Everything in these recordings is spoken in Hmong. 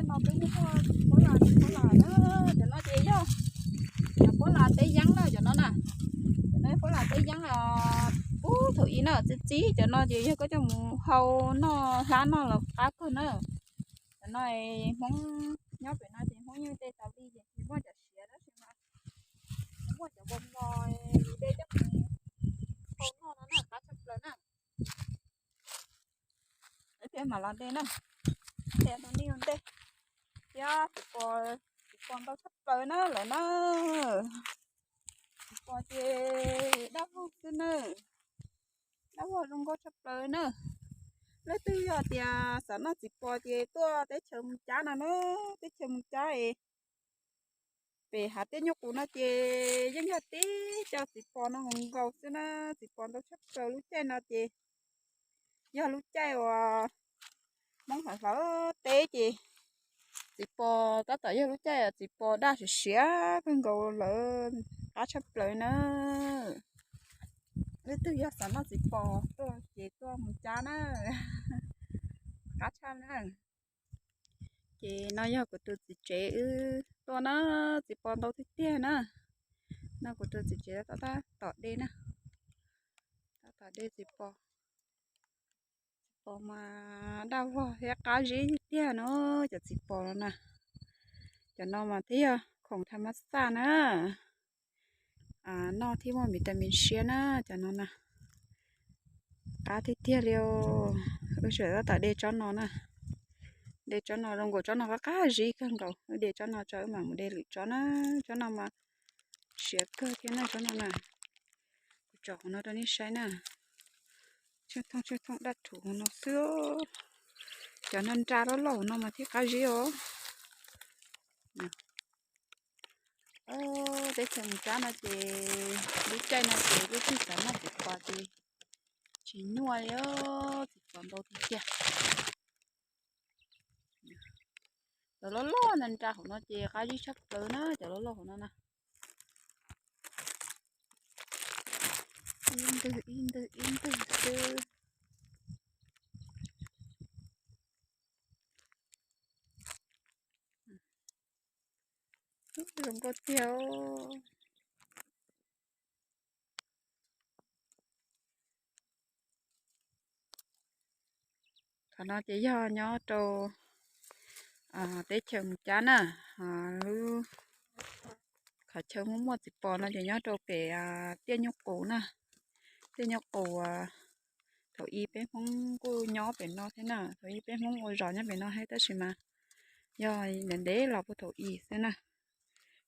No peb muaj pob las, pob las na, cov no ces yog cov pob las teb yeeb na, cov no na. Cov no pob las teb yeeb, pub thaum ub na, txi txiv cov no ces yog koj coj mus hau noj hlab noj los qab kawg na. Cov no Hmoob nyob pem no ces Hmoob yeej tej tas li ces tsis muaj cov siav tab sis mas muaj cov npau npau de coj mus hau noj no na, qab tshaj plaws na. Thiab mam los de na, thiab no nej ntej, thiab txiv pos, txiv pos ntau tshaj plaws na lawm na. Txiv pos ces dab vog xwb na, dab vog zoo nkauj tshaj plaws na. Leej twg yog tias xav noj txiv pos ces tuaj teb chaws Moos Cab no na, teb chaws Moos Cab es pem hav tiaj nyuj qus no ces yeej yog tib co txiv pos no nkaus nkaus xwb na. Txiv pos ntau tshaj plaws lub caij no ces yog lub caij uas Hmoob hlawv hlawv teb ces txiv pos tab tom yog lub caij txiv pos daj siav siav kawg nkaus lawm, qab tshaj plaws na. Leej twg yog xav noj txiv pos tuaj ces tuaj Moos Cab na, qab tshaj na. Ces no yog kuv tus txiv tsev wb tuaj na, txiv pos ntau tiag tiag na. No kuv tus txiv tsev tab tom de na, tab tom de txiv pos. Txiv pos mas daj vog thiab qab zib tiag tiag no, cov txiv pos no na. Cov no mas thiaj yog khoom tham mas xaj na, noj thiaj muaj vitamin siab na, cov no na. Qab tiag tiag li os. Wb tseem tab tom de tsob no na, de tsob no zoo nkaus, tsob no qab qab zib kawg nkaus, wb de tsob no tso wb mam mus de lwm tsob na. Tsob no mas siav kawg thiab na, tsob no na. Kuv tsom hauv no rau nej saib na, tsheej thooj tsheej thooj daj rhuv hauv no xwb. Cov no nra loj loj hauv no mas thiaj qab zib os. Teb chaws Moos Cab no ces lub caij no ces leej twg xav noj txiv pos ces tsis nyuaj li os, txiv pos ntau tiag tiag. Cov loj loj nra nra hauv no ces qab zib tshaj plaws na, cov loj loj hauv no na. Ib ntwg ib ntwg ib ntwg xwb. Zoo nkauj tiag. Qhov no ces yog nyob rau teb chaws Moos Cab na, lub qhov chaw muaj muaj txiv pos no ces nyob rau pem tiaj nyuj qus na, tiaj nyuj qus. Thaum ub peb Hmoob kuj nyob pem no thiab na, thaum ub peb Hmoob ua zos nyob pem no thiab tab sis mas yog ntev ntev los puag thaum ub xwb na.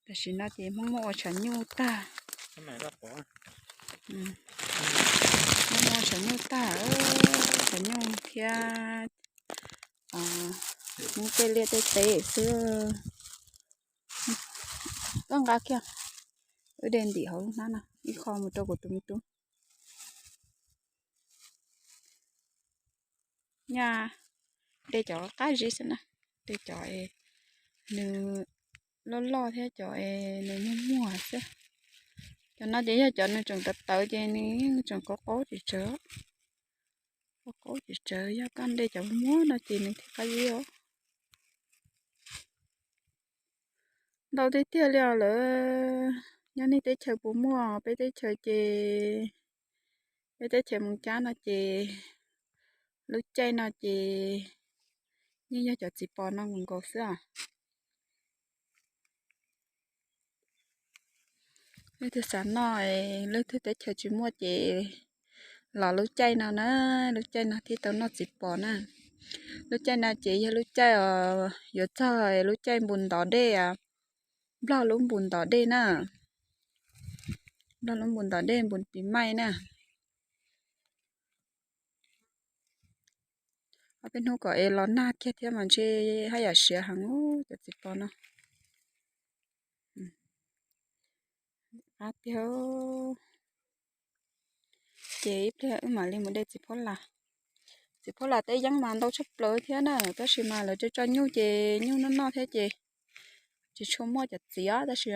Tam sim no ces Hmoob muab ua tshav nyuj tag. Hmoob muab ua tshav nyuj tag, tshav nyuj thiab Hmoob tej liaj tej teb xwb. Koj nqa kiag, wb de ntim hauv lub hnab no ib qho mus rau kuv tus me tub. Nyaj de cov qab zib xwb na, de cov es nws loj loj thiab cov es nws muag muag xwb. Cov no ces yog cov nws tseem tawv tawv ces nws yeej tseem qaub qaub tsis tsawg, qaub qaub tsis tsawg, yog koj de cov muag no ces nws thiaj qab zib os. Ntau tiag tiag li os lawm, nyob nej teb chaws puas muaj, peb teb chaws ces, peb teb chaws Moos Cab no ces lub caij no ces yeej yog cov txiv pos no nkaus nkaus xwb os. Leej twg xav noj, leej twg teb chaws tsis muaj ces los lub caij no na, lub caij no thiaj tau noj txiv pos na. Lub caij no ces yog lub caij yuav txog lub caij npus ntov dej, Nplog lub npus ntov dej na, Nplog lub npus ntov dej npus pis maij na. Ob peb hnub kom es los nag kiag thiab mas ntshe haj yam siav heev cov txiv pos no. Qab tiag. Ces ib pliag wb mam li mus de txiv phuab las. Txiv phuab las teb yeeb mas ntau tshaj plaws thiab na, tab sis mas lawv tso tso nyuj ces nyuj noj noj thiab ces tsis tshua muaj cov txiv os, tab sis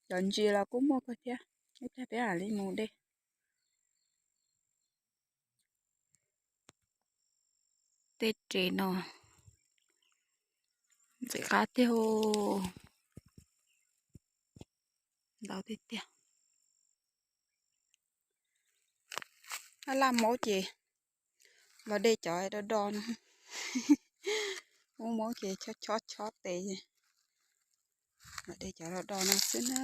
cov ntsis los kuj muaj kawg thiab. Ib pliag peb mam li mus de. Tej tsev no, Ntxim qab tiag, ntau tiag tiag. Laj maub ces los de cov do do no. Muaj maub ces chob chob chob tes, los de cov do do no xwb na.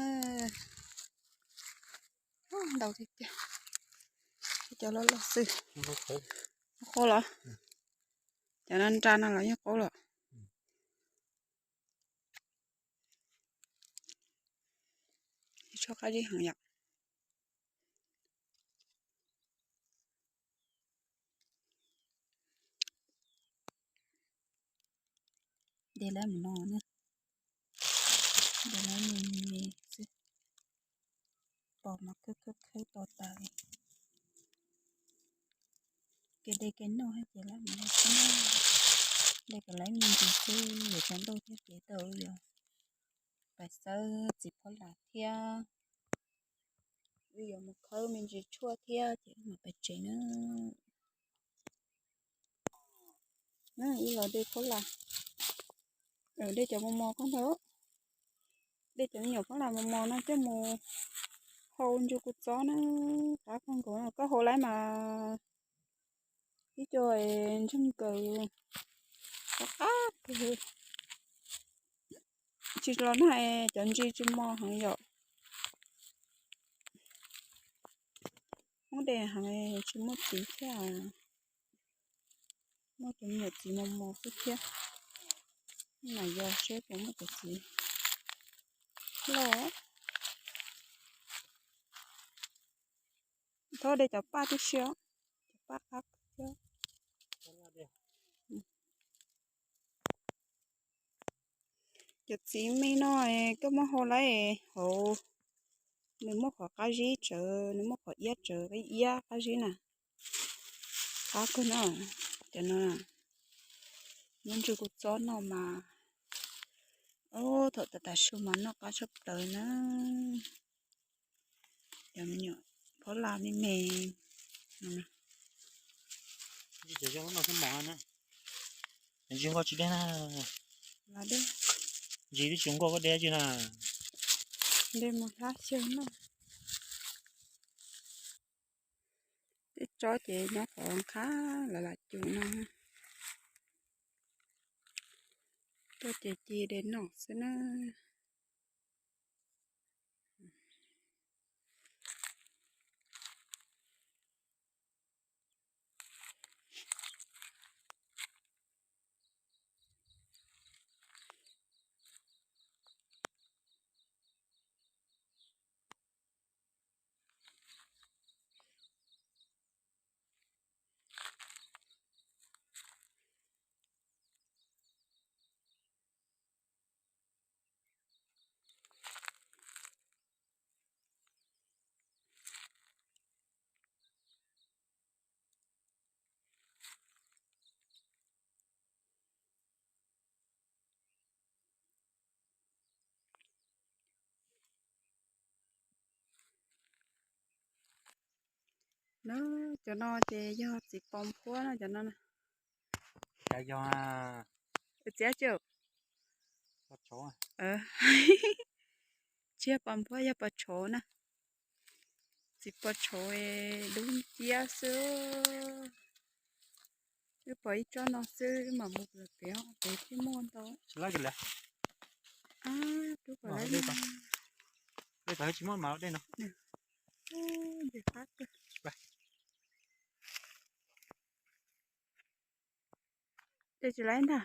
Ntau tiag tiag. Cov loj loj xwb. Qaub los? Cov no nra no los yeej qaub los? Tshuab qab zib heev yom. De lawm mus no na. De lawm me me xwb. Pom mas khawb khawb khawb to tas li. Kev de kev noj ces lawm mus no xwb. De kom lawm me ntsis xwb, yuav tsaus ntuj thiab ces tau yuav pais xawb txiv phob las thiab. Wb yuav mus khawb me ntsis tshuaj thiab ces wb mam pais tsev na. Ib los de phob las, de cov mos mos koj ntag. De cov me nyuam phob las mos mos no coj mus hau ntsuag kua txob na, qab kawg nkaus. Koj hau lawm mas ib co ntseeg nkaus, qab qab kawg. Tsis los nag cov ntsis tsis mos heev yom. Hmoob de heev tsis muaj txiv thiab, muaj cov me nyuam txiv mos mos xwb thiab. Mas yog seb puas muaj cov txiv loj. Thaub de cov paj tib si, cov paj qab thiab. Cov txiv me no koj muab hau lawm hauv, nws muaj qhov qab zib tsawv, nws muaj qhov iab tsawv, qab iab qab zib na. Qab kawg no, cov no muab ntsuag kua txob noj mas, thaum tas tas su mas noj qab tshaj plaws na. Cov me nyuam phob las me me no. Ntsis nkauj tsis deb na. Ntsis twb tsis nkauj koj deb tsi na. De mus hlab xyaw noj. Tej tsob ces nyob qhov nqhab los lam cum no. Tuaj ces ci de noj xwb na. Na, cov no ces yog txiv pos nphuab na cov no. Cas yog txiv tsis yog pos nphuab, yog pos tshauv na. Txiv pos tshauv dub nciab xwb. Wb pom ib tsob no xwb wb mam mus lawm pem, pem thiaj muaj ntau. Dub pom lawm. Dej tsis muaj mas dej no. Ntses qab kawg. Dej tsis laib ntag.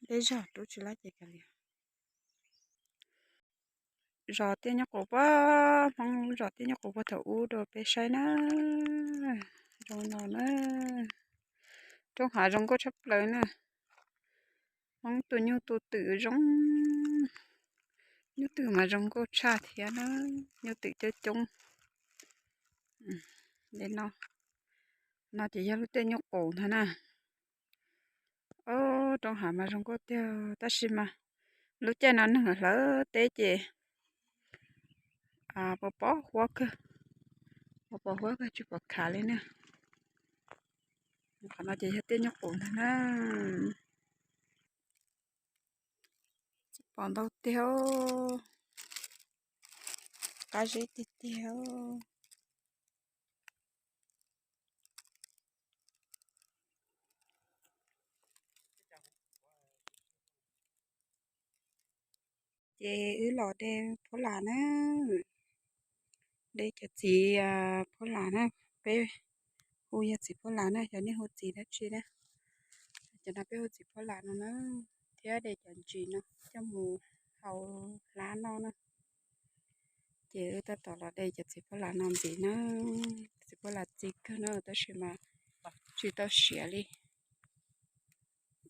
Dej zog rub tsis laib ces kav liam. Zos tiaj nyob qus puag, Hmoob zos tiaj nyob qus puag thaum ub rau peb saib na. Zoo no na. Roob hav zoo nkauj tshaj plaws na. Hmoob tus nyuj tus twm zoo. Nyuj twm mas zoo nkauj tshaj thiab na. Nyuj twm coob coob. Li no, no ces yog lub tiaj nyob qus ntag na. Ob, roob hav mas zoo nkauj tiag tab sis mas lub caij no neeg hlawv teb ces pos pos huab kawg. Pos pos huab kawg tsis pom khav li na. Qhov no ces yog tiaj nyuj qus ntag na. Pos ntau tiag, qab zib tiag tiag. Ces wb los de phuab las na, de cov txiv phuab las na, peb hu yog txiv phuab las na, cov nej hu txiv dab tsi na. Cov no peb hu txiv phuab las no na, thiab de cov ntsis no coj mus hau hlab noj na. Ces wb tab tom los de cov txiv phuab las no ntxiv na, txiv phuab las txi kawg na tab sis mas tsis tau siav li.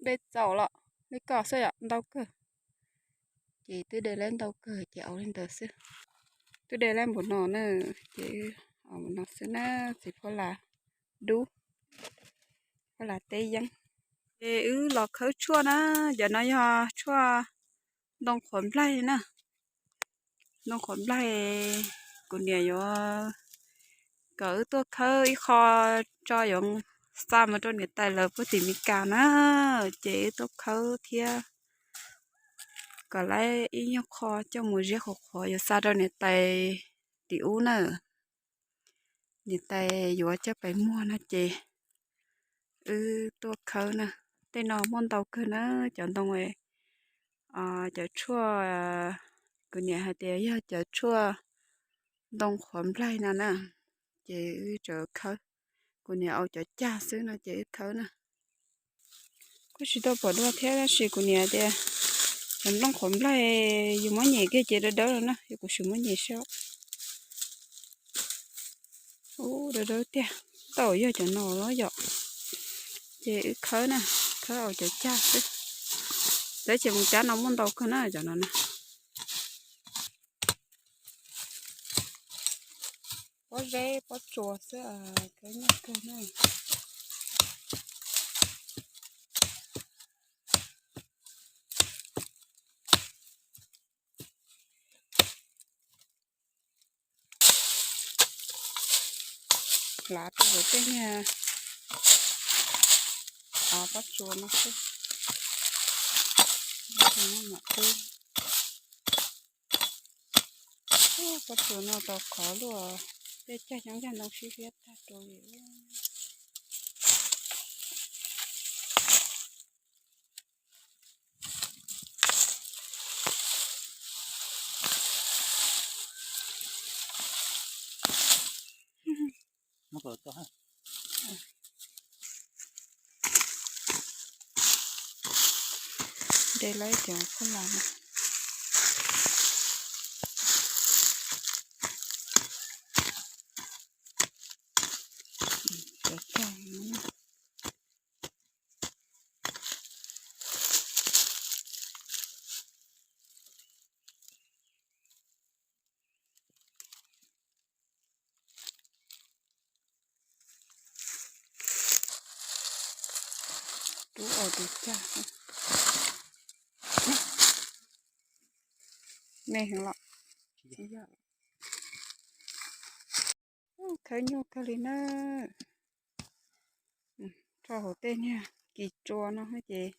De txaus los li ko xwb yom, ntau kawg. Ces twb de lab ntau kawg ces ua li ntawd xwb. Twb de lab npaum no na, ces npaum no xwb na, txiv phuab las dub, phuab las teb yeeb. Ces wb los khawb tshuaj na, cov no yog tshuaj ntoo qhuav nplaig na. Ntoo qhuav nplaig, kuv niam yuav kom wb tuaj khawb ib qho tso yuav xa mus rau niam tais lawv puag tim Meskas na, ces wb tuaj khawb thiab kom lawv ib nyuag qho coj mus ziab qhuav qhuav yuav xa rau niam tais tim ub na. Niam tais yuav coj pais muag no ces wb tuaj khawb na. Tej no muaj ntau kawg na, cov ntoo, cov tshuaj, kuv niam hais tias yog cov tshuaj ntoo qhuav nplaig no na, ces wb tseem khawb. Kuv niam ua cov cag xwb no ces wb khawb na. Kuj tsis tau pom dua thiab tab sis kuv niam tias cov nplooj qhuav nplaig yus muab nyem kiag ces dawb dawb no na, yog kuv sim muab nyem saib. Ub, dawb dawb tiag, tau yog cov no los yom. Ces wb khawb na, khawb ua cov cag xwb. Lawv ces mus cab no muaj ntau kawg na cov no na. Pob zeb pob tsuas xwb, khawb nyuaj kawg na. Hlav rau hauv tej niag pob tsuas no xwb. Mam qwb. Pob tsuas no tau qhov luaj, tej cag xyoob cag ntoo sib hiab tag rau li. De lawm cov phuab las no. Cov cag no. Rub ua tus cag. Me heev los. Khawb nyuaj kawg li na. Rau hauv tej niag kis tsua no ces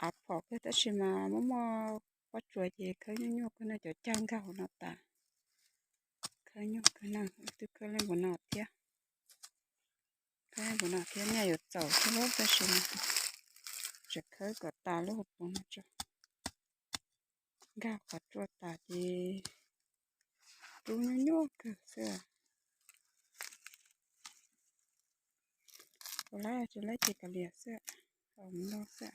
av phom kawg tab sis mas muaj muaj pob tsuas ces khawb nyuaj nyuaj kawg na, cov cag nkag hauv no tas. Khawb nyuaj kawg na, twb khawb li npaum no thiab. Khawb li npaum no thiab, nyaj yuav txaus thiab tab sis mas tseem khawb kom tas lub hauv paus no tso. Nkag qhov tsua tas ces rub nyuaj nyuaj kawg xwb. Tus lab tsis lab ces kav liam xwb, kav mus no xwb.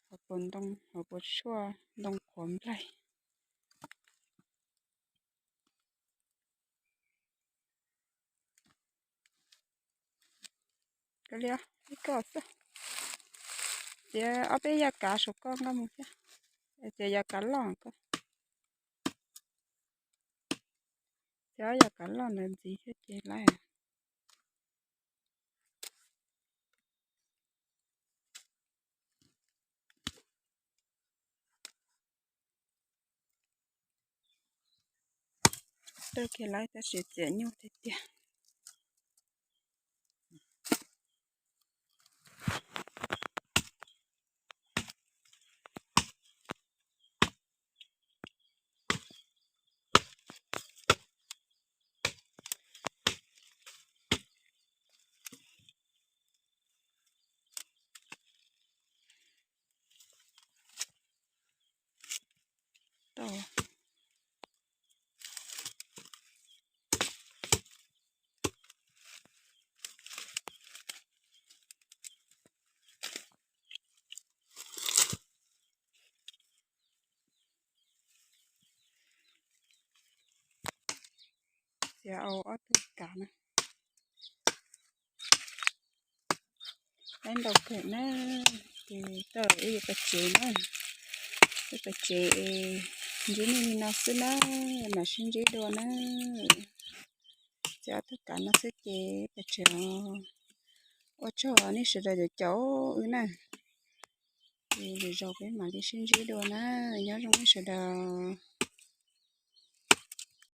Hauv paus ntoo, hauv paus tshuaj ntoo qhuav nplaig. Kav liam ib ko xwb. Ces ob peb yam kav saum koj nqa mus thiab. Ces yam kav loj ko. Ces ob yam kav loj ntawd ntxiv thiab ces lawm. tawg kiag lawm tab sis txiav nyuj tiag tiag. Txiav au ob tug kav na. Laib ntau kawg na. Ces tau wb yuav pais tsev na. Wb pais tsev, ntsib nej li no xwb na, mam sib ntsib dua na. Txiav ob tug kav no xwb ces pais tsev os. Ua tsaug nej sawv daws cov caum wb na. Ces lwm zaus peb mam li sib ntsib dua na. Nyob zoo nej sawv daws.